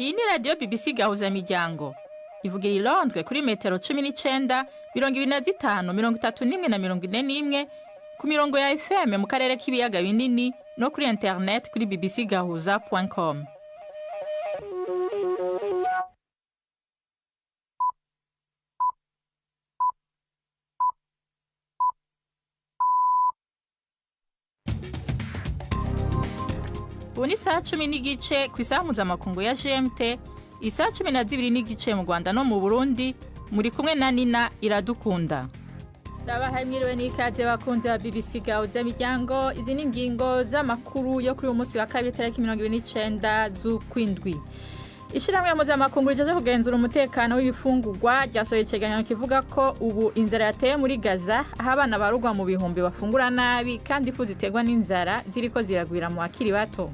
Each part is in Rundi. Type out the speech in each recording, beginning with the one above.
Iyi ni radiyo BBC Gahuzamiryango ivugira i Londres kuri metero 19, 25, 31 na 41 ku mirongo ya FM mu karere k'ibiyaga binini no kuri internet kuri bbcgahuza.com. Ubu ni isaha 10:15 ku isaha mpuzamakungu ya GMT, isaha 12:15 mu Rwanda no mu Burundi, muri kumwe na Nina Iradukunda. Ndabahaye mwiriwe n'ikaze bakunzi ba BBC Gahuzamiryango. Izi ni ingingo z'amakuru yo kuri uyu munsi wa kabiri tariki 29 z'ukwindwi. Ishirahamwe mpuzamakungu rijeje kugenzura umutekano w'ibifungurwa ryasohoye icegeranyo kivuga ko ubu inzara yateye muri Gaza, aho abana barugwa mu bihumbi bafungura nabi kandi ifu ziterwa n'inzara ziriko ziragwira mu bakiri bato.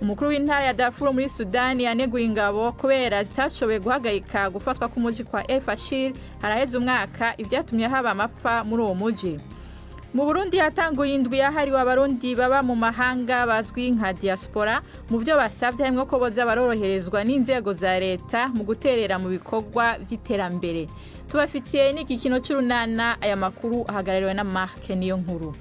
Umukuru w'intara ya Darfur muri Sudani yaneguye ingabo kubera zitashoboye guhagarika gufatwa k'umuji kwa El Fashir haraheze umwaka, ivyatumye haba amapfa muri uwo muji. Mu Burundi hatanguye indwi yahariwe abarundi baba mu mahanga bazwi nka diaspora. Mu byo basabye harimwo ko boza baroroherezwa n'inzego za leta mu guterera mu bikorwa vy'iterambere. Tubafitiye n'igikino c'urunana. Aya makuru ahagarariwe na Mark niyo nkuru.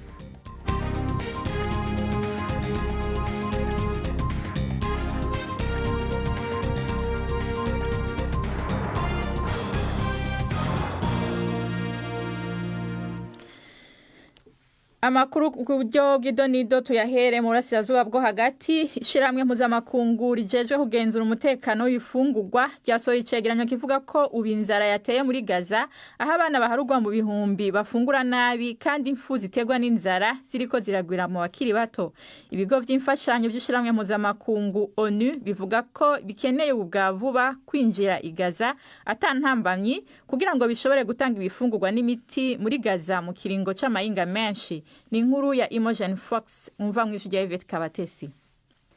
Amakuru ku buryo bw'idonido tuyahere mu burasirazuba bwo hagati. Ishirahamwe mpuzamakungu rijejwe kugenzura umutekano w'ibifungurwa ryasohoye icegeranyo kivuga ko ubu inzara yateye muri Gaza, aho abana baharugwa mu bihumbi bafungura nabi kandi impfu ziterwa n'inzara ziriko ziragwira mu bakiri bato. Ibigo vy'imfashanyo vy'ishirahamwe mpuzamakungu ONU bivuga ko bikeneye ubu bwa vuba kwinjira i Gaza ata ntambamyi kugira ngo bishobore gutanga ibifungurwa n'imiti muri Gaza mu kiringo c'amahinga menshi. Ni inkuru ya Imogen Fox umva mw'ijwi rya Yvette Kabatesi.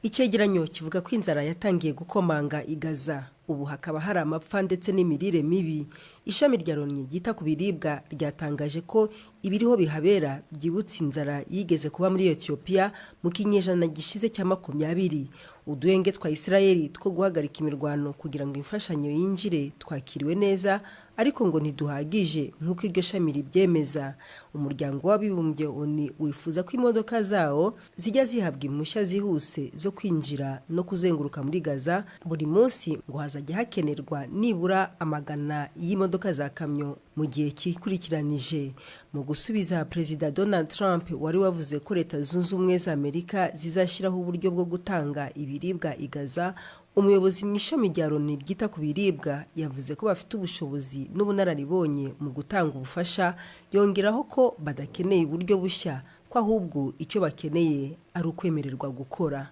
Icegeranyo kivuga ko inzara yatangiye gukomanga i Gaza, ubu hakaba hari amapfa ndetse n'imirire mibi. Ishami rya Loni ryita ku biribwa ryatangaje ko ibiriho bihabera byibutsa inzara yigeze kuba muri Ethiopia mu kinyejana gishize cya 20. Uduhenge twa Israeli two guhagarika imirwano kugira ngo imfashanyo yinjire twakiriwe neza, ariko ngo ntiduhagije nk'uko iryo shami ribyemeza. Umuryango w'abibumbye ONU wifuza ko imodoka zawo zijya zihabwa impushya zihuse zo kwinjira no kuzenguruka muri Gaza buri munsi, ngo hazajya hakenerwa nibura amagana y'imodoka za kamyo mu gihe kikurikiranije. Mu gusubiza Perezida Donald Trump wari wavuze ko Leta Zunze Ubumwe za Amerika zizashyiraho uburyo bwo gutanga ibiribwa i Gaza, umuyobozi mu ishami rya Loni ryita ku biribwa yavuze ko bafite ubushobozi n'ubunararibonye mu gutanga ubufasha, yongeraho ko badakeneye uburyo bushya, ko ahubwo icyo bakeneye ari ukwemererwa gukora.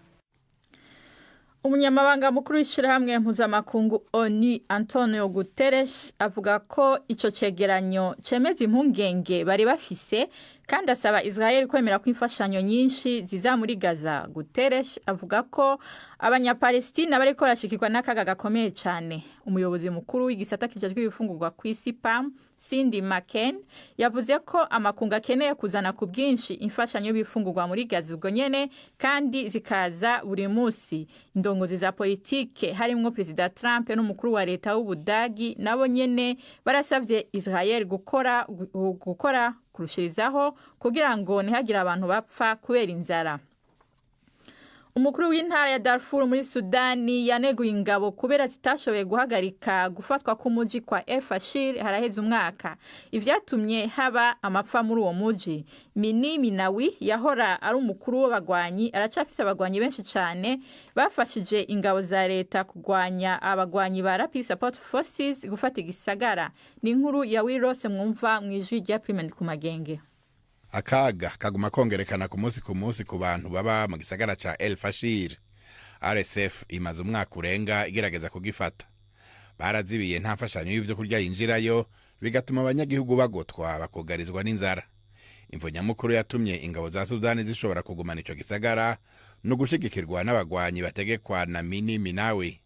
Umunyamabanga mukuru w'ishirahamwe mpuzamakungu ONU Antonio Guterres avuga ko ico cegeranyo cemeza impungenge bari bafise, kandi asaba Israel kwemera ko imfashanyo nyinshi ziza muri Gaza. Guterres avuga ko abanyapalestina bariko barashikirwa n'akaga gakomeye cane. Umuyobozi mukuru w'igisata kijejwe ibifungurwa kw'isi PAM, Cindy McCain, yavuze ko amakungu akeneye kuzana ku bwinshi imfashanyo y'ibifungurwa muri Gaza ubwo nyene, kandi zikaza buri munsi. Indongozi za politike harimwo Perezida Trump n'umukuru wa leta w'Ubudagi nabo nyene barasavye Israel gukora kurushirizaho kugira ngo ntihagire abantu bapfa kubera inzara. Umukuru w'intara ya Darfur muri Sudani yaneguye ingabo kubera zitashoboye guhagarika gufatwa k'umuji kwa El Fashir haraheze umwaka, ivyatumye haba amapfa muri uwo muji. Mini Minawi yahora ari umukuru w'abagwanyi aracafise abagwanyi benshi cane bafashije ingabo za leta kugwanya abagwanyi ba Rapid Support Forces gufata igisagara. Ni inkuru ya Wirose mwumva mw'ijwi rya Prime ku Magenge. Akaga kaguma kongerekana ku munsi ku munsi ku bantu baba mu gisagara ca El Fashir. RSF imaze umwaka urenga igerageza kugifata. Barazibiye nta mfashanyo y'ivyo kurya yinjirayo, bigatuma abanyagihugu bagotwa bakugarizwa n'inzara. Imvo nyamukuru yatumye ingabo za Sudani zishobora kugumana ico gisagara no gushigikirwa n'abagwanyi bategekwa na Mini Minawi.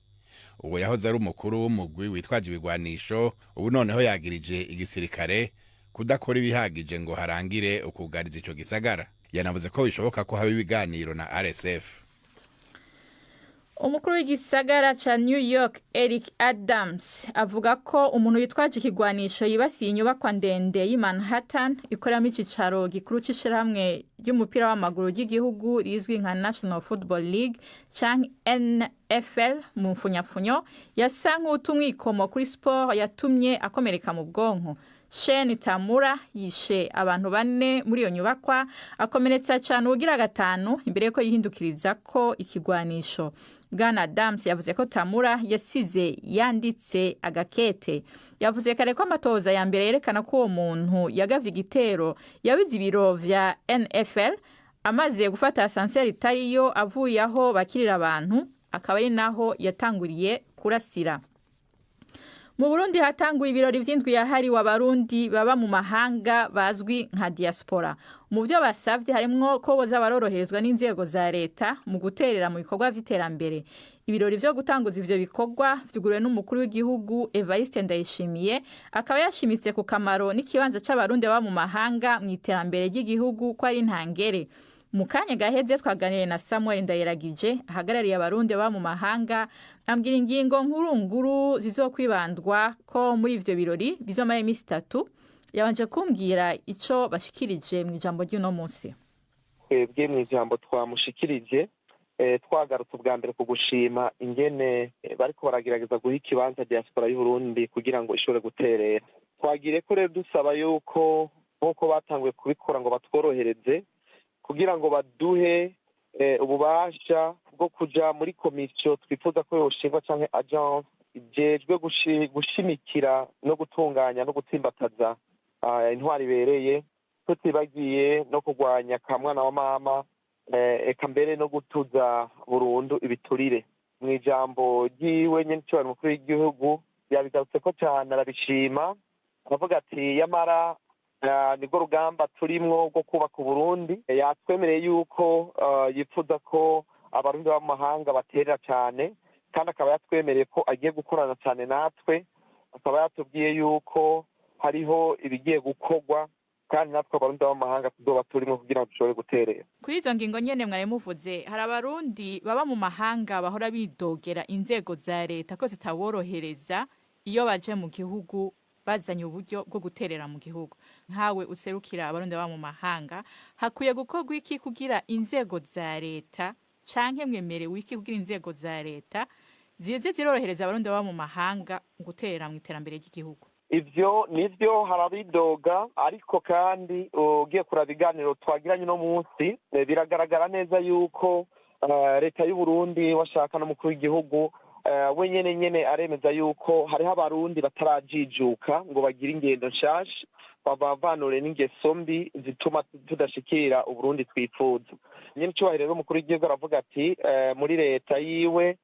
Uwo yahoze ari umukuru w'umugwi witwaje ibigwanisho, ubu noneho yagirije igisirikare kudakora ibihagije ngo harangire ukugariza ico gisagara. Yanavuze ko bishoboka ko haba ibiganiro na RSF. Umukuru w'igisagara ca New York Eric Adams avuga ko umuntu yitwaje ikigwanisho yibasiye inyubakwa ndende y'i Manhattan ikoreramo icicaro gikuru c'ishirahamwe ry'umupira w'amaguru ry'igihugu rizwi nka National Football League canke NFL mu mfunyapfunyo, yasa nk'uwuta umwikomo kuri siporo yatumye akomereka mu bwonko. Shane Tamura yishe abantu bane muri iyo nyubakwa, akomeretsa cane uwugira gatanu imbere yuko yihindukiriza ko ikigwanisho. Bwana Adams yavuze ko Tamura yasize yanditse agakete. Yavuze kare ko amatoza ya mbere yerekana ko uwo muntu yagavye igitero yabize ibiro vya NFL amaze gufata asanseri itariyo avuye aho bakirira abantu, akaba ari naho yatanguriye kurasira. Mu Burundi hatanguye ibirori vy'indwi yahariwe Abarundi baba mu mahanga bazwi nka diaspora. Mu vyo basavye harimwo ko boza baroroherezwa n'inzego za leta mu guterera mu bikorwa vy'iterambere. Ibirori vyo gutanguza ivyo bikorwa vyuguriwe n'umukuru w'igihugu Evariste Ndayishimiye, akaba yashimitse ku kamaro n'ikibanza c'Abarundi baba mu mahanga mu iterambere ry'igihugu ko ari ntangere. Mu kanya gaheze twaganiriye na Samuel Ndayiragije ahagarariye Abarundi baba mu mahanga, ambwira ingingo nkuru zizokwibandwa ko muri ivyo birori bizomara imisi 3. Yabanje kumbwira ico bashikirije mu ijambo ry'uno munsi. Twebwe mu ijambo twamushikirije twagarutse ubwa mbere ku gushima ingene bariko baragerageza guha ikibanza diaspora y'Uburundi kugira ngo ishobore guterera. Twagire ko rero dusaba yuko nk'uko batanguye kubikora ngo batworohereze kugira ngo baduhe ububasha bwo kuja muri komisiyo twifuza ko yoshingwa canke agence ijejwe gushimikira no gutunganya no gutsimbataza intwari ibereye, tutibagiye no kurwanya kamwana wa mama, eka mbere no gutuza burundu ibiturire. Mu ijambo ryiwe nyene mukuru w'igihugu yabigarutseko cane, arabishima, aravuga ati yamara nibwo rugamba turimwo rwo kubaka Uburundi. Yatwemereye yuko yifuza ko Abarundi baba mu mahanga baterera cane, kandi akaba yatwemereye ko agiye gukorana cane natwe, akaba yatubwiye yuko hariho ibigiye gukorwa kandi natwe Abarundi baba mu mahanga tuzoba turimwo kugira ngo dushobore guterera. Kuri izo ngingo nyene mwari muvuze, hari Abarundi baba mu mahanga bahora bidogera inzego za leta ko zitaborohereza iyo baje mu gihugu bazanye uburyo bwo guterera mu gihugu. Nkawe userukira Abarundi baba mu mahanga, hakwiye gukorwa iki kugira inzego za leta canke mwemerewe iki kugira inzego za leta zize zirorohereza Abarundi baba mu mahanga guterera mu iterambere ry'igihugu? Ivyo nivyo harabidoga, ariko kandi ugiye kuraba ibiganiro twagiranye uno munsi, biragaragara neza yuko leta y'u Burundi washaka n'umukuru w'igihugu we nyene aremeza yuko hariho Abarundi batarajijuka ngo bagire ingendo nshasha, babavanure n'ingeso mbi zituma tudashikira Uburundi twifuza. Nyene icubahiro rero umukuru w'igihugu aravuga ati muri leta yiwe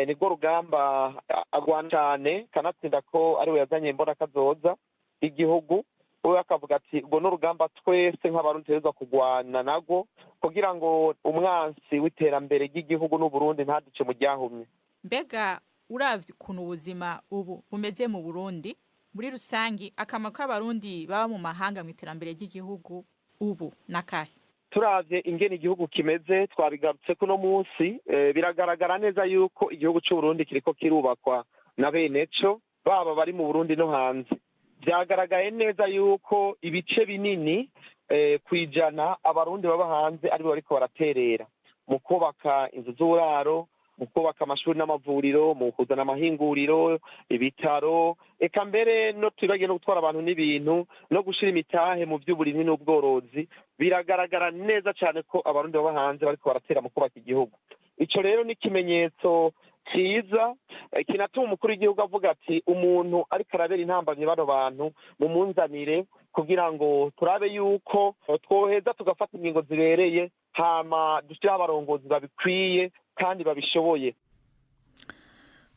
nibwo rugamba agwana cane, kanatsinda ko ariwe yazanye imbona kazoza igihugu. We akavuga ati ubwo n'urugamba twese nk'Abarundi tutegerezwa kugwana narwo kugira ngo umwansi w'iterambere ry'igihugu n'Uburundi ntaduce mu ryahumye. Mbega uravye ukuntu ubuzima ubu bumeze mu Burundi muri rusangi, akamaro k'Abarundi baba mu mahanga mu iterambere ry'igihugu ubu nakahe? Turavye ingene igihugu kimeze, twabigarutse kuno munsi, biragaragara neza yuko igihugu c'Uburundi kiriko kirubakwa na beneco, baba bari mu Burundi no hanze. Vyagaragaye neza yuko ibice binini kwijana Abarundi baba hanze aribo bariko baraterera mu kubaka inzu z'uburaro, mu kubaka amashuri n'amavuriro, mu kuzana amahinguriro, ibitaro, eka mbere no twibagiye no gutwara abantu n'ibintu, no gushira imitahe mu vy'uburimyi n'ubworozi. Biragaragara neza cane ko Abarundi baba hanze bariko baratera mu kubaka igihugu. Ico rero ni ikimenyetso ciza kinatuma umukuru w'igihugu avuga ati umuntu ariko arabera intambamyi bano bantu mumunzanire, kugira ngo turabe yuko twoheza tugafata ingingo zibereye, hama dushireho abarongozi babikwiye kandi babishoboye.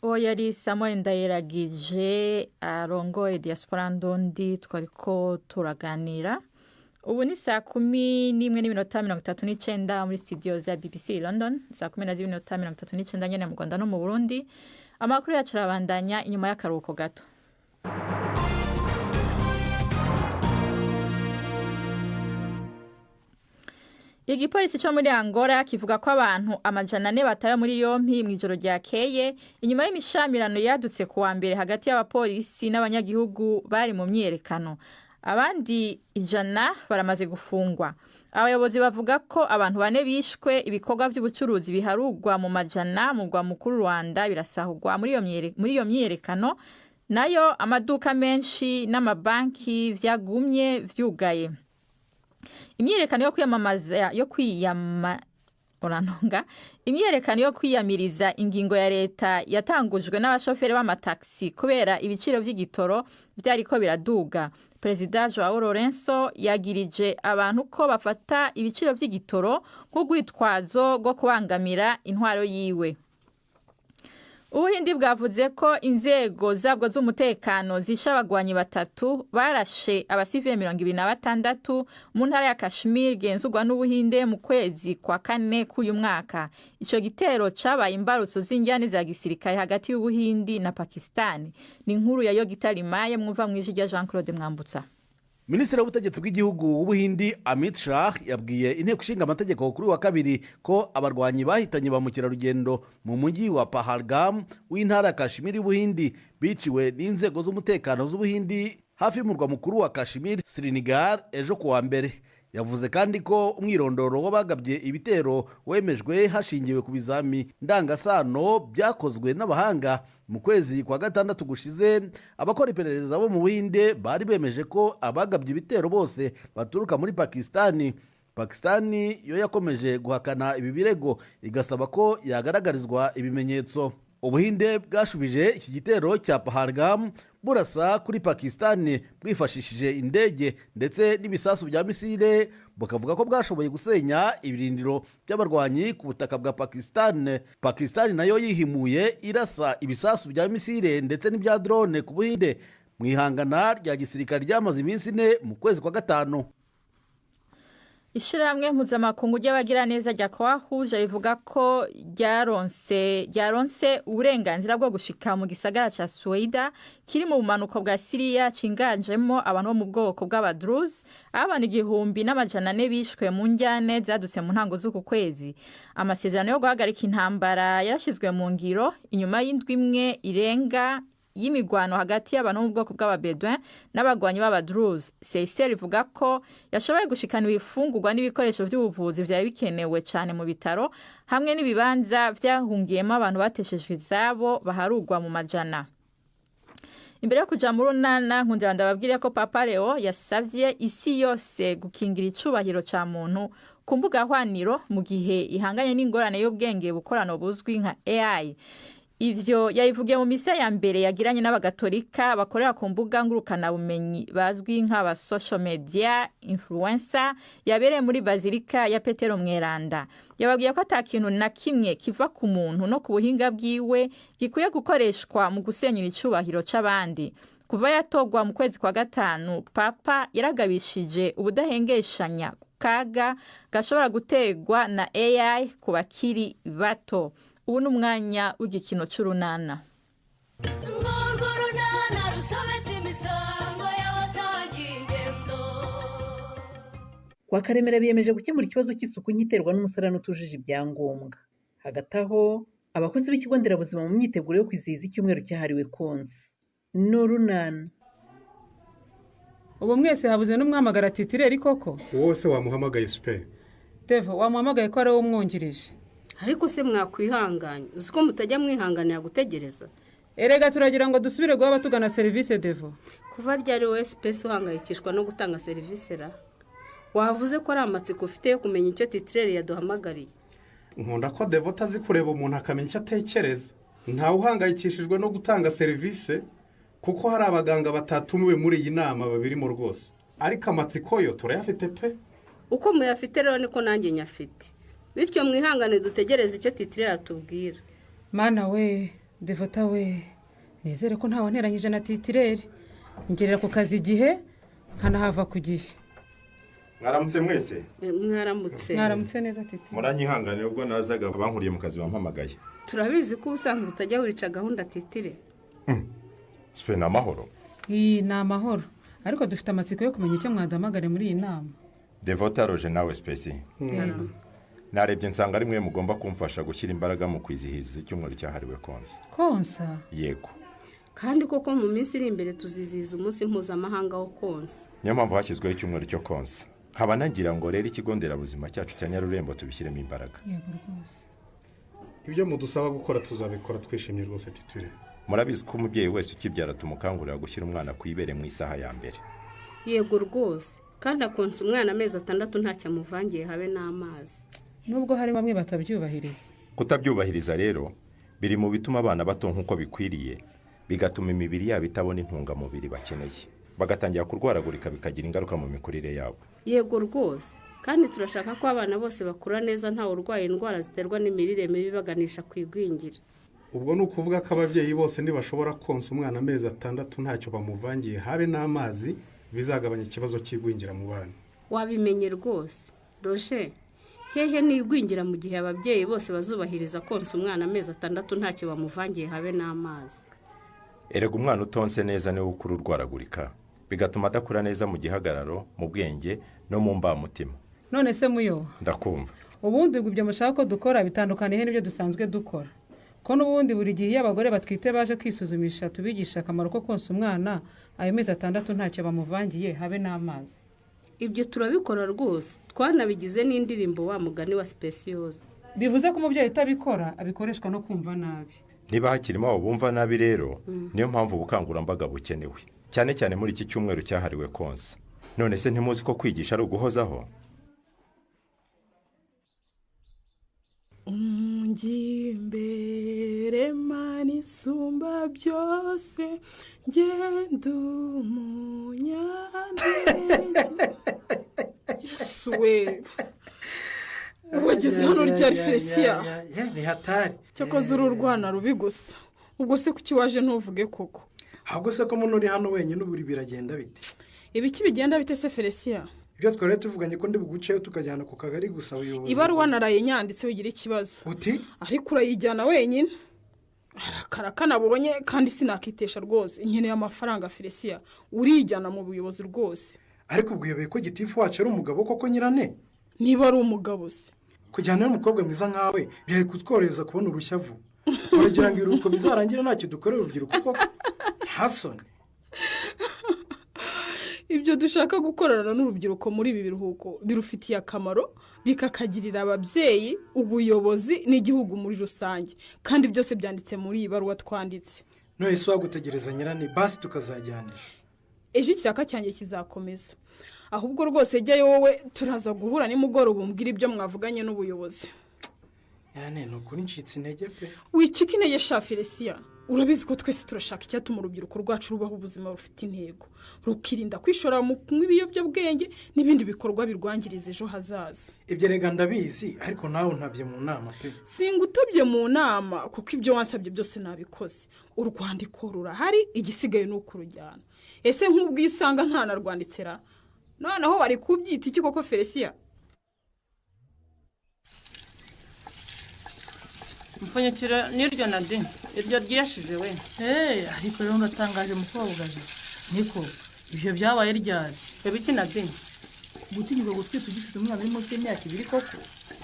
Uwo yari Samuel Ndayiragije arongoye diaspora ndundi twariko turaganira. Ubu ni 11:39 muri studio za BBC London, 12:39 nyene mu Rwanda no mu Burundi. Amakuru yacu arabandanya inyuma y'akaruhuko gato. Igipolisi cyo muri Angola kivuga ko abantu 400 batawe muri yompi mu ijoro ryakeye inyuma y'imishamirano yadutse kuwa mbere hagati y'abapolisi n'abanyagihugu bari mu myiyerekano. Abandi 100 baramaze gufungwa. Abayobozi bavuga ko abantu 4 bishwe, ibikorwa by'ubucuruzi biharugwa mu majana mu mugwa mukuru Rwanda birasahurwa muri iyo myiyerekano, nayo amaduka menshi n'amabanki vyagumye vyugaye. Imyiyerekano yo kwiyamamaza yo kwiyama oranonga imyiyerekano yo kwiyamiriza ingingo ya leta yatangujwe n'abashoferi b'amataxi kubera ibiciro by'igitoro byariko biraduga. Perezida Joao Lourenço yagirije abantu ko bafata ibiciro by'igitoro nk'urwitwazo rwo kubangamira intwaro yiwe. Ubuhindi bwavuze ko inzego zabwo z'umutekano zishe abagwanyi 3 barashe abasivile 26 mu ntara ya Kashmir genzurwa n'Ubuhinde mu kwezi kwa 4 k'uyu mwaka. Ico gitero cabaye imbarutso z'injyane za gisirikare hagati y'Ubuhindi na Pakistan. Ni inkuru ya Yogita Limaye mwumva mw'ijwi rya Jean Claude Mwambutsa. Minisitiri w'ubutegetsi bw'igihugu w'Ubuhindi Amit Shah yabwiye inteko ishinga amategeko kuri wa kabiri ko abarwanyi bahitanye ba mukerarugendo mu mujyi wa Pahalgam w'intara ya Kashmir y'Ubuhindi biciwe n'inzego z'umutekano z'Ubuhindi hafi y'umurwa mukuru wa Kashmir Srinagar ejo kuwa mbere. Yavuze kandi ko umwirondoro w'abagabye ibitero wemejwe hashingiwe ku bizami ndangasano byakozwe n'abahanga. Mu kwezi kwa 6 gushize, abakora iperereza bo mu Buhinde bari bemeje ko abagabye ibitero bose baturuka muri Pakistani. Pakistani yo yakomeje guhakana ibi birego igasaba ko yagaragarizwa ibimenyetso. Ubuhinde bwashubije iki gitero cya Pahalgam burasa kuri Pakistani bwifashishije indege ndetse n'ibisasu bya misile, bukavuga ko bwashoboye gusenya ibirindiro by'abarwanyi ku butaka bwa Pakistan. Pakistan nayo yihimuye irasa ibisasu bya misile ndetse n'ibya drone ku Buhinde mu ihangana rya gisirikare ryamaze iminsi 4 mu kwezi kwa 5. Ishirahamwe mpuzamakungu ry'abagiraneza rya Croix-Rouge rivuga ko ryaronse uburenganzira bwo gushika mu gisagara ca Suweida kiri mu bumanuko bwa Siriya cinganjemo abantu bo mu bwoko bw'Abadruze, abantu 1400 bishwe mu njyane zadutse mu ntango z'uku kwezi. Amasezerano yo guhagarika intambara yarashizwe mu ngiro inyuma y'indwi imwe irenga y'imigwano hagati y'abantu bo mu bwoko bw'Ababedouin n'abagwanyi b'Abadruze. CICR ivuga ko yashoboye gushikana ibifungurwa n'ibikoresho by'ubuvuzi byari bikenewe cyane mu bitaro hamwe n'ibibanza byahungiyemo abantu bateshejwe izabo baharugwa mu majana. Imbere yo kuja mu runana, nkundira ndababwire ko Papa Leo yasavye isi yose gukingira icubahiro ca muntu ku mbuga hwaniro mu gihe ihanganye n'ingorane y'ubwenge bukorano buzwi nka AI. Ivyo yabivugiye mu misa ya mbere yagiranye n'abagatolika bakorera ku mbuga ngurukanabumenyi bazwi nk'aba social media influencer yabereye muri Bazilika ya Petero Mweranda. Yababwiye ko ata kintu na kimwe kiva ku muntu no ku buhinga bwiwe gikwiye gukoreshwa mu gusenyera icubahiro c'abandi. Kuva yatogwa mu kwezi kwa 5, Papa yaragabishije ubudahengeshanya ku kaga gashobora gutegwa na AI ku bakiri bato. Ubu ni umwanya w'igikino c'urunana. Kwa Karemera biyemeje gukemura ikibazo cy'isuku nk'iterwa n'umusarani utujuje ibyangombwa. Hagati aho, abakozi b'ikigo nderabuzima mu myiteguro yo kwizihiza icyumweru cyahariwe konsa. Ni urunana. Ubu mwese habuze n'umwamagara titireri koko? Wose wamuhamagaye super. Devo wamuhamagaye ko ari wowe umwungirije. Ariko se mwakwihanganye, uzi ko mutajya mwihanganira gutegereza? Erega turagira ngo dusubire guha abatugana serivisi Devo. Kuva ryari wowe space uhangayikishwa no gutanga serivisi ra? Wavuze ko ari amatsiko ufite yo kumenya icyo titireri yaduhamagariye. Nkunda ko Devo atazi kureba umuntu akamenya icyo atekereza. Ntawe uhangayikishijwe no gutanga serivisi kuko hari abaganga batatumiwe muri iyi nama babirimo rwose. Ariko amatsiko yo turayafite pe. Uko muyafite rero niko nanjye nyafite. Bityo mwihangane dutegereze icyo titireri atubwira. Mana we, Devota we, nizere ko ntawe nteranyije na titireri. Ngerera ku kazi igihe nkanahava ku gihe. Mwaramutse mwese. Mwaramutse. Mwaramutse neza titi. Muranyihanganira ubwo nazaga bankuriye mu kazi bampamagaye. Turabizi ko ubusanzwe utajya wica gahunda titire. Spe na mahoro. Ni amahoro. Ariko dufite amatsiko yo kumenya icyo mwaduhamagare muri iyi nama. Devota Roje nawe Spesi. Narebye nsanga ari mwe mugomba kumfasha gushyira imbaraga mu kwizihiza icyumweru cyahariwe konsa. Konsa? Yego. Kandi koko mu minsi iri imbere tuzizihiza umunsi mpuzamahanga wo konsa. Niyo mpamvu hashyizweho icyumweru cyo konsa. Nkaba nagira ngo rero ikigo nderabuzima cyacu cya Nyarurembo tubishyiremo imbaraga. Yego rwose. Ibyo mudusaba gukora tuzabikora twishimye rwose titire. Murabizi ko umubyeyi wese ukibyara tumukangurira gushyira umwana ku ibere mu isaha ya mbere. Yego rwose. Kandi akonsa umwana amezi 6 ntacyo amuvangiye habe n'amazi. Nubwo hari bamwe batabyubahiriza. Kutabyubahiriza rero biri mu bituma abana bato nkuko bikwiriye, bigatuma imibiri yabo itabona intungamubiri bakeneye, bagatangira kurwaragurika bikagira ingaruka mu mikurire yabo. Yego rwose. Kandi turashaka ko abana bose bakura neza ntawe urwaye indwara ziterwa n'imirire mibi baganisha ku igwingira. Ubwo ni ukuvuga ko ababyeyi bose ntibashobora konsa umwana amezi 6 ntacyo bamuvangiye habe n'amazi, bizagabanya ikibazo cy'igwingira mu bana. Wabimenye rwose Roger. Hehe n'igwingira mu gihe ababyeyi bose bazubahiriza konsa umwana amezi 6 ntacyo bamuvangiye habe n'amazi. Erega umwana utonse neza niwe ukura urwaragurika, bigatuma adakura neza mu gihagararo, mu bwenge no mu mbamutima. None se muyo? Ndakumva. Ubundi ibyo mushaka ko dukora bitandukaniye n'ibyo dusanzwe dukora. Ko n'ubundi buri gihe iyo abagore batwite baje kwisuzumisha tubigisha akamaro ko konsa umwana ayo mezi 6 ntacyo bamuvangiye habe n'amazi. Ibyo turabikora rwose, twanabigize n'indirimbo wa mugani wa Speciose. Bivuze ko umubyeyi utabikora abikoreshwa no kumva nabi. Niba hakirimo abo bumva nabi rero, niyo mpamvu ubukangurambaga bukenewe, cyane cyane muri iki cyumweru cyahariwe konsa. None se ntimuzi ko kwigisha ari uguhozaho? Ungimbere mani sumba byose ngenda umunyantege. Yesu we, wageze hano ryari Felisiya? Ni hatari. Cyakoze uru rwana rubi gusa. Ubwo se kuki waje ntuvuge koko? Ahubwo se ko muno uri hano wenyine uburi biragenda bite? Ibiki bigenda bite se Felisiya? Ibyo twari tuvuganye ko ndi buguceyo tukajyana ku kagari gusa ubuyobozi. Ibaruwa naraye nyanditse ugira ikibazo. Uti? Ariko urayijyana wenyine. Arakaraka nabonye kandi sinakitesha rwose. Nkeneye amafaranga Felisiya. Urijyana mu buyobozi rwose. Ariko ubwiyobeye ko gitifu wacu ari umugabo koko nyirane? Niba ari umugabo se. Kujyana n'umukobwa mwiza nkawe byari kutworohereza kubona urushya vuba. Uragira ngo iruhuko bizarangira ntacyo dukorera urubyiruko koko? Hasoni. Ibyo dushaka gukorana n'urubyiruko muri ibi biruhuko birufitiye akamaro, bikakagirira ababyeyi, ubuyobozi n'igihugu muri rusange. Kandi byose byanditse muri iyi baruwa twanditse. None se wagutegereza nyirane basi tukazajyanisha. Ejo ikiraka cyanjye kizakomeza. Ahubwo rwose jyayo wowe, turaza guhura nimugoroba umbwira ibyo mwavuganye n'ubuyobozi. Nyirane ni ukuri ncitse intege pe. Wicika intege sha Felisiya. Urabizi ko twese turashaka icyatuma urubyiruko rwacu rubaho ubuzima bufite intego, rukirinda kwishora mu kunywa ibiyobyabwenge n'ibindi bikorwa birwangiriza ejo hazaza. Ibyo rega ndabizi, ariko nawe untabye mu nama pe. Singutabye mu nama kuko ibyo wansabye byose nabikoze. Urwandiko rurahari, igisigaye ni ukurujyana. Ese nk'ubwisanga nta narwanditse ra? Noneho bari kubyita iki koko Felisiya? Mfunyikira n'iryo nadi, iryo ryiyashije we. Ariko rero ndatangaje mukobwa je. Niko, ibyo byabaye ryari? Ibiki nadi? Gutinyuka gutwita ugifite umwana uri munsi y'imyaka 2 koko?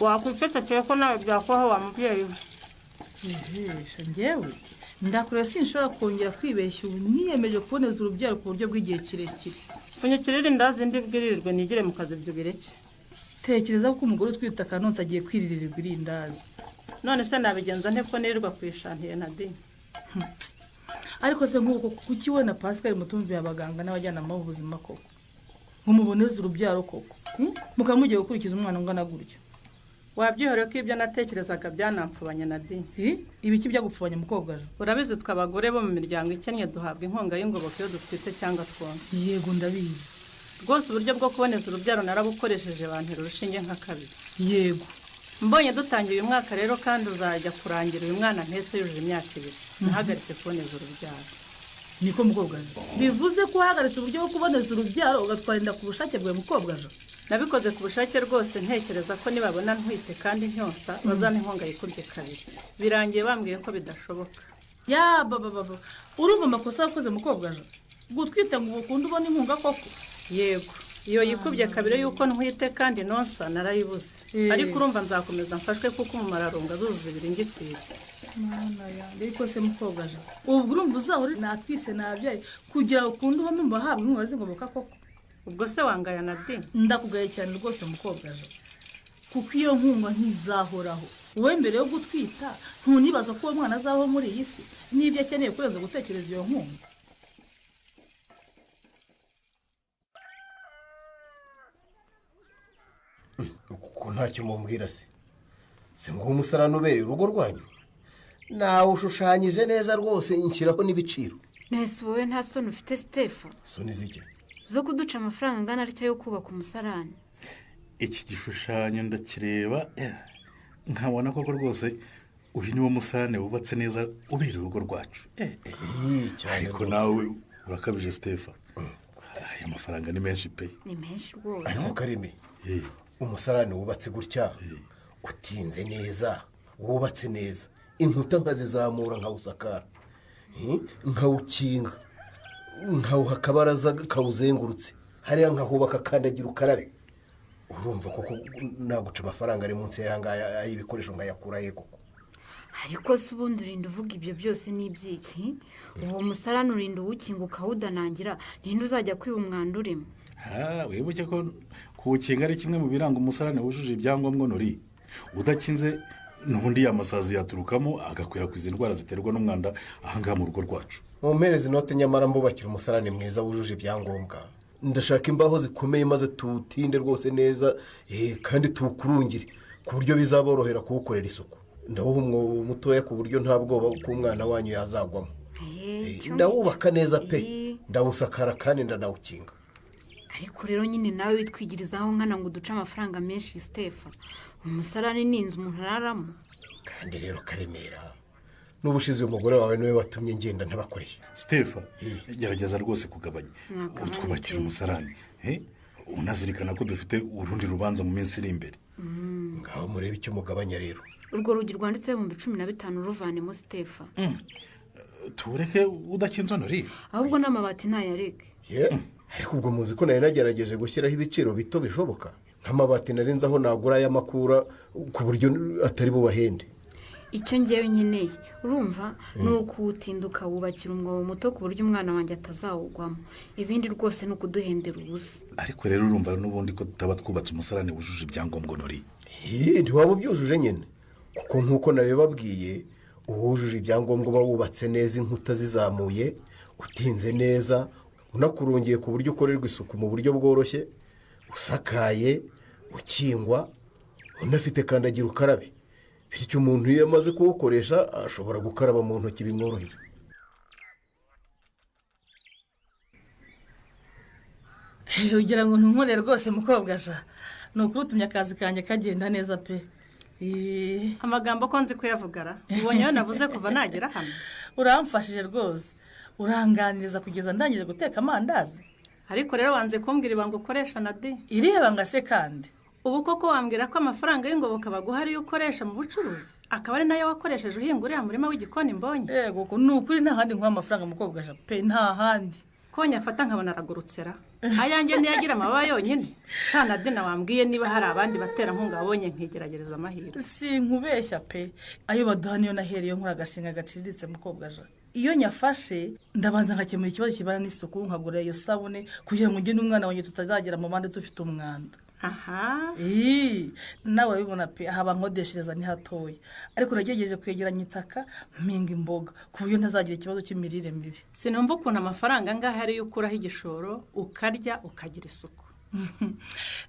Wakwicecekeye ko nawe byakubaho wa mubyeyi we. Ehe, njyewe ndakure sinshobora kongera kwibeshya, ubu niyemeje kuboneza urubyaro ku buryo bw'igihe kirekire. Mfunyikira irindazi ndi bwirirwe nigire mu kazi ibyo bireke. Tekereza ko umugore utwite akanonsa agiye kwiririrwa irindazi. None se nabigenza nte ko nirirwa kwishantiye nadi? Ariko se nk'uko kuki we na Pascal mutumviye abaganga n'abajyanama b'ubuzima koko? Ngo muboneze urubyaro koko? Mukaba mugiye gukurikiza umwana ungana gutyo? Wabyihoreye ko ibyo natekerezaga byanampfubanye nadi. Ibiki byagupfubanye mukobwa je? Urabizi twe abagore bo mu miryango ikennye duhabwa inkunga y'ingoboka iyo dutwite cyangwa twonsa. Yego ndabizi. Rwose uburyo bwo kuboneza urubyaro narabukoresheje bantera urushinge nka kabiri. Yego. Mbonye dutangiye uyu mwaka rero kandi uzajya kurangira uyu mwana ntetse yujuje imyaka 2. Nahagaritse kuboneza urubyaro. Niko mukobwa je. Bivuze ko wahagaritse uburyo bwo kuboneza urubyaro ugatwara inda ku bushake bwawe mukobwa je? Nabikoze ku bushake rwose, ntekereza ko nibabona ntwite kandi ncyonsa bazampa inkunga yikubye kabiri. Birangiye bambwiye ko bidashoboka. Ya baba baba. Urumva amakosa wakoze mukobwa je? Gutwita ngo ukunde ubone inkunga koko? Yego. Iyo yikubye kabiri yuko ntwite kandi nonsa narayibuze. Ariko urumva nzakomeza mfashwe kuko umumararunga azuzuza ibiri ngitwite. Mwana yanjye, ariko se mukobwa je, ubwo urumva uzahora natwise nabyaye kugira ngo ukunde ubamo mu bahabwa inkunga z'ingoboka koko? Ubwo se wangaya na di? Ndakugaye cyane rwose mukobwa je, kuko iyo nkunga ntizahoraho. Wowe mbere yo gutwita ntunibaza ko uwo mwana azabaho muri iyi si n'ibyo akeneye kurenza gutekereza iyo nkunga. Kuko ntacyo mumbwira se, si ngo umusarani ubereye urugo rwanyu nawe ushushanyije neza rwose, inshyiraho n'ibiciro. Nese wowe nta soni ufite Sitefa? Soni zike zo kuduca amafaranga angana atya yo kubaka umusarani? Iki gishushanyo ndakireba nkabona koko rwose uyu niwo musarane wubatse neza ubereye urugo rwacu. Ariko nawe urakabije Sitefa, aya mafaranga ni menshi pe. Ni menshi rwose. Ariko Kareme, umusarani wubatse gutya utinze neza, wubatse neza, inkuta nkazizamura nkawusakara, nkawukinga, nkawuha akabaraza kawuzengurutse, hariya nkahubaka kandagira ukarabe. Urumva koko naguca amafaranga ari munsi y'aya y'ibikoresho nkayakura he koko? Ariko se ubundi urinda uvuga ibyo byose ni ibyiki? Uwo musarani urinda uwukinga ukawudanangira, ninde uzajya kwiba umwanda urimo? Wibuke ko kuwukinga ari kimwe mu biranga umusarani wujuje ibyangombwa nori. Udakinze n'ubundi yamasazi yaturukamo agakwirakwiza indwara ziterwa n'umwanda ahangaha mu rugo rwacu. Mumpereze inote nyamara mbubakira umusarani mwiza wujuje ibyangombwa. Ndashaka imbaho zikomeye maze tuwutinde rwose neza, kandi tuwukurungire ku buryo bizaborohera kuwukorera isuku. Ndawuha umwobo mutoya ku buryo nta bwoba ko umwana wanyu yazagwamo. Ndawubaka neza pe, ndawusakara kandi ndanawukinga. Ariko rero nyine nawe witwigirizaho nkana ngo uduce amafaranga menshi Sitefa. Umusarani ni inzu umuntu araramo. Kandi rero Karemera, n'ubushize uyu mugore wawe niwe watumye ngenda ntabakoreye. Sitefa, gerageza rwose kugabanya utwubakira umusarani, unazirikana ko dufite urundi rubanza mu minsi iri imbere. Ngaho murebe icyo mugabanya rero. Urwo rugi rwanditseho 15,000 ruvanemo Sitefa. Tureke udakinze nori. Ahubwo n'amabati ntayareke. Ariko ubwo muzi ko nari nagerageje gushyiraho ibiciro bito bishoboka, nk'amabati narenze aho nagura ay'amakura ku buryo atari bubahende. Icyo ngewe nkeneye urumva ni ukuwutinda ukawubakira umwobo muto ku buryo umwana wanjye atazawugwamo. Ibindi rwose ni ukuduhendera ubusa. Ariko rero urumva n'ubundi ko tutaba twubatse umusarani wujuje ibyangombwa nori. Ntiwaba ubyujuje nyine, kuko nk'uko nabibabwiye uwujuje ibyangombwa uba wubatse neza, inkuta zizamuye, utinze neza, unakurungiye ku buryo ukorerwa isuku mu buryo bworoshye, usakaye, ukingwa, unafite kandagira ukarabe. Bityo umuntu iyo amaze kuwukoresha ashobora gukaraba mu ntoki bimworoheye. Ugira ngo ntunkore rwose mukobwa ja, ni ukuri utumye akazi kanjye kagenda neza pe. Amagambo ko nzi kuyavugara, ubonye ayo navuze kuva nagera hano. Uramfashije rwose, uranganiriza kugeza ndangije guteka amandazi. Ariko rero wanze kumbwira ibanga ukoresha na di. Irihe banga se kandi? Ubu koko wambwira ko amafaranga y'ingoboka baguha ariyo ukoresha mu bucuruzi, akaba ari nayo wakoresheje uhinga uriya murima w'igikoni mbonye? Yego, ni ukuri nta handi nkuha amafaranga mukobwa ja pe, nta handi. Ko nyafata nkabona aragurutsera, ayanjye ntiyagira amababa yonyine. Shana Dina, wambwiye niba hari abandi baterankunga wabonye nkigeragereza amahirwe. Sinkubeshya pe, ayo baduha niyo nahereye nkora agashinga gaciriritse mukobwa ja. Iyo nyafashe ndabanza nkakemura ikibazo kibana n'isuku, nkagura iyo sabune kugira ngo njye n'umwana wanjye tutazagera mu bandi dufite umwanda. Aha. Nawe urabibona pe, aha bankodeshereza ni hatoya, ariko nagerageje kwegeranya itaka mpinga imboga ku buryo ntazagira ikibazo cy'imirire mibi. Sinumva ukuntu amafaranga angahe ariyo ukuraho igishoro ukarya ukagira isuku.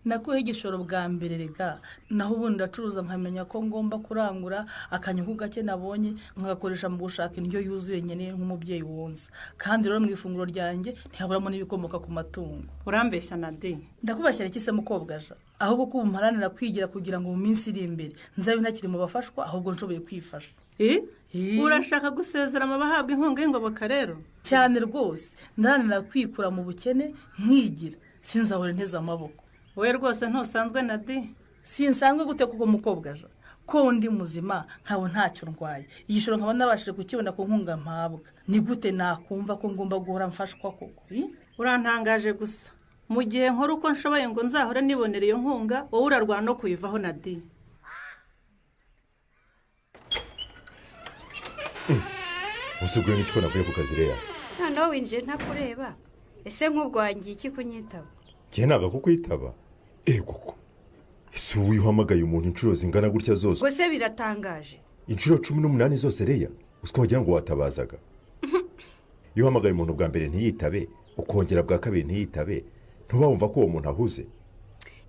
Nakuyeho igishoro bwa mbere rega, naho ubundi ndacuruza nkamenya ko ngomba kurangura akanyungu gake nabonye nkagakoresha mu gushaka indyo yuzuye nkeneye nk'umubyeyi wonsa. Kandi rero mu ifunguro ryanjye ntihaburamo n'ibikomoka ku matungo. Urambeshya na di. Ndakubeshyira iki se mukobwa ja? Ahubwo ko ubu kwigira kugira ngo mu minsi iri imbere nzabe ntakiri mu bafashwa, ahubwo nshoboye kwifasha. Urashaka gusezera mu bahabwa inkunga y'ingoboka rero? Cyane rwose, ndaharanira kwikura mu bukene nkigira, sinzahora nteze amaboko. Wowe rwose ntusanzwe na di. Sinsanzwe gute kuko mukobwa ja? Ko ndi muzima nkabo ntacyo ndwaye, igishoro nkaba nabashije kukibona ku nkunga mpabwa, ni gute nakumva ko ngomba guhora mfashwa koko? Urantangaje gusa. Mu gihe nkora uko nshoboye ngo nzahore nibonera iyo nkunga, wowe urarwana no kuyivaho na di. Usubwiye n'iki ko navuye ku kazi Leya? Noneho winjiye ntakureba. Ese nk'ubwo wangiye iki kunyitaba? Njye ntabwo kukwitaba. Ego ko. Ese ubu uhamagaye umuntu inshuro zingana gutya zose? Gusa biratangaje. Inshuro 18 zose Leya, usiko wagira ngo watabazaga. Iyo uhamagaye umuntu bwa mbere ntiyitabe, ukongera bwa kabiri ntiyitabe, ntuba wumva ko uwo muntu ahuze.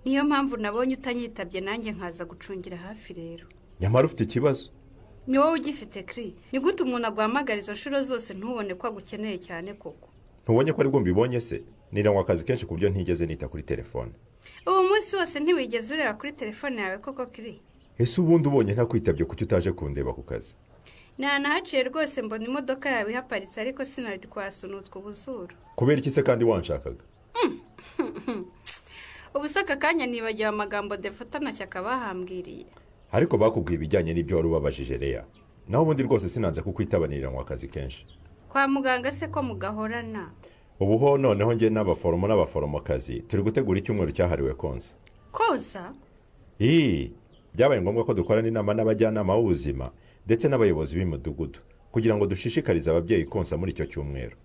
Niyo mpamvu nabonye utanyitabye nanjye nkaza gucungira hafi rero. Nyamara ufite ikibazo. Ni wowe ugifite Kri. Ni gute umuntu aguhamagara izo nshuro zose ntubone ko agukeneye cyane koko? Ntubonye ko aribwo mbibonye se? Niranywa akazi kenshi ku buryo ntigeze nita kuri telefone. Ubu munsi wose ntiwigeze ureba kuri telefone yawe koko Kri? Ese ubundi ubonye ntakwitabye kuki utaje kundeba ku kazi? Nanahaciye rwose mbona imodoka yawe ihaparitse ariko sinari kwasunutwa ubuzuru. Kubera iki se kandi wanshakaga? Ubu se aka kanya nibagiwe amagambo Devota na Shyaka bahambwiriye. Ariko bakubwiye ibijyanye n'ibyo wari ubabajije Leya. Naho ubundi rwose sinanze kukwitabanirira ngo akazi kenshi. Kwa muganga se ko mugahorana? Ubu ho noneho njye n'abaforomo n'abaforomokazi turi gutegura icyumweru cyahariwe konsa. Konsa? Byabaye ngombwa ko dukorana inama n'abajyanama b'ubuzima ndetse n'abayobozi b'imidugudu kugira ngo dushishikarize ababyeyi konsa muri icyo cyumweru.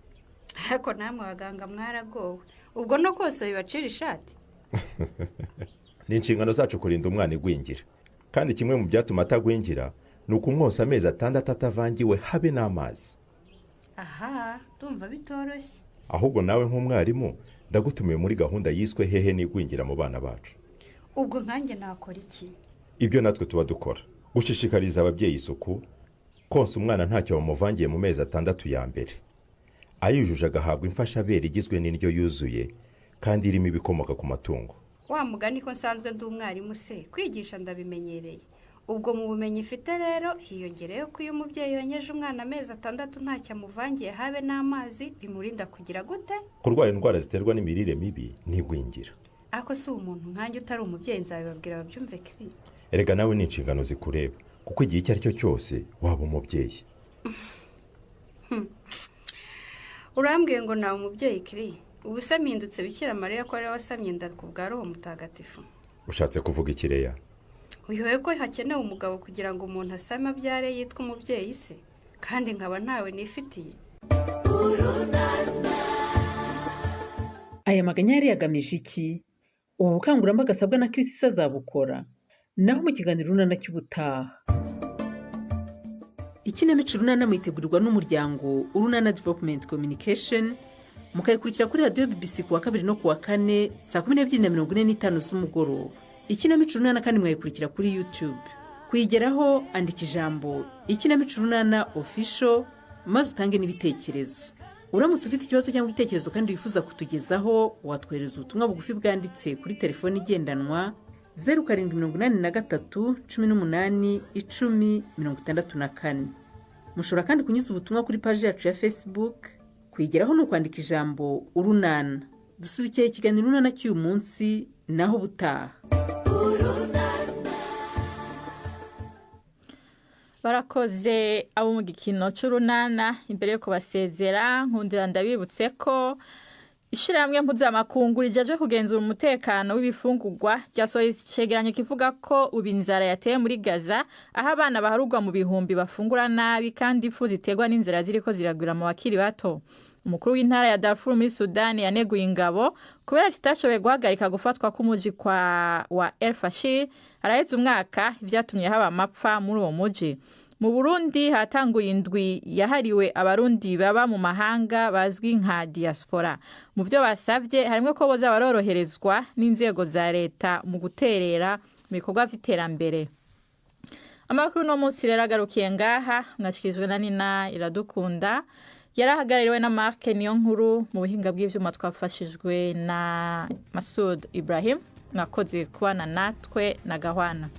Ariko namwe abaganga mwaragowe. Ubwo no konsa bibacira ishati? Ni inshingano zacu kurinda umwana igwingira. Kandi kimwe mu byatuma atagwingira ni ukumwonsa amezi 6 atavangiwe habe n'amazi. Aha, ndumva bitoroshye. Ahubwo nawe nk'umwarimu ndagutumiye muri gahunda yiswe hehe n'igwingira mu bana bacu. Ubwo nkanjye nakora iki? Ibyo natwe tuba dukora, gushishikariza ababyeyi isuku, konsa umwana ntacyo bamuvangiye mu mezi 6 ya mbere. Ayujuje agahabwa imfashabere igizwe n'indyo yuzuye kandi irimo ibikomoka ku matungo. Wa mugani ko nsanzwe ndi umwarimu se, kwigisha ndabimenyereye. Ubwo mu bumenyi mfite rero hiyongereyeho ko iyo umubyeyi yonkeje umwana amezi 6 ntacyo amuvangiye habe n'amazi, bimurinda kugira gute? Kurwara indwara ziterwa n'imirire mibi n'igwingira. Ako si umuntu nkanjye utari umubyeyi nzabibabwira babyumve Kri. Erega nawe ni inshingano zikureba kuko igihe icyo ari cyo cyose waba umubyeyi. Urambwiye ngo nawe umubyeyi Kri? Ubu se mpindutse Bikira Mariya ko ari wasamye inda ku bwa Roho Mutagatifu. Ushatse kuvuga iki Leya? Uyoye ko hakenewe umugabo kugira ngo umuntu asame abyare yitwa umubyeyi se, kandi nkaba ntawe nifitiye. Aya maganya yari yagamije iki? Ubu bukangurambaga asabwa na Chris azabukora. Naho mu kiganiro Urunana cy'ubutaha. Ikinamico Urunana mwitegurirwa n'umuryango Urunana Development Communication, mukayikurikira kuri radiyo BBC kuwa 2 no kuwa 4 saa 12:45 z'umugoroba. Ikinamico Urunana kandi mwayikurikira kuri YouTube. Kuyigeraho andika ijambo Ikinamico Urunana Official maze utange n'ibitekerezo. Uramutse ufite ikibazo cyangwa igitekerezo kandi wifuza kutugezaho, watwohereza ubutumwa bugufi bwanditse kuri telefoni igendanwa 0783 18 10 64. Mushobora kandi kunyuza ubutumwa kuri paji yacu ya Facebook. Kuyigeraho ni ukwandika ijambo Urunana. Dusubikiye ikiganiro Urunana cy'uyu munsi, naho ubutaha. Barakoze abo mu gikino c'urunana. Imbere yo kubasezera nkundira ndabibutse ko ishirahamwe mpuzamakungu rijeje kugenzura umutekano w'ibifungurwa ryasohoye icegeranyo kivuga ko ubu inzara yateye muri Gaza, aho abana baharugwa mu bihumbi bafungura nabi kandi impfu ziterwa n'inzara ziriko ziragwira mu bakiri bato. Umukuru w'intara ya Darfur muri Sudani yaneguye ingabo kubera zitashoboye guhagarika gufatwa k'umuji wa El Fashir araheze umwaka, ivyatumye haba amapfa muri uwo muji. Mu Burundi hatanguye indwi yahariwe abarundi baba mu mahanga bazwi nka diaspora. Mu byo basavye harimwo ko boza baroroherezwa n'inzego za leta mu guterera mu bikorwa vy'iterambere. Amakuru no munsi rero agarukiye ngaha, mwashikirijwe na Nina Iradukunda, yarahagarariwe na Mark Niyonkuru, mu buhinga bw'ivyuma twafashijwe na Masud Ibrahim. Mwakoze kubana natwe na Gahwana.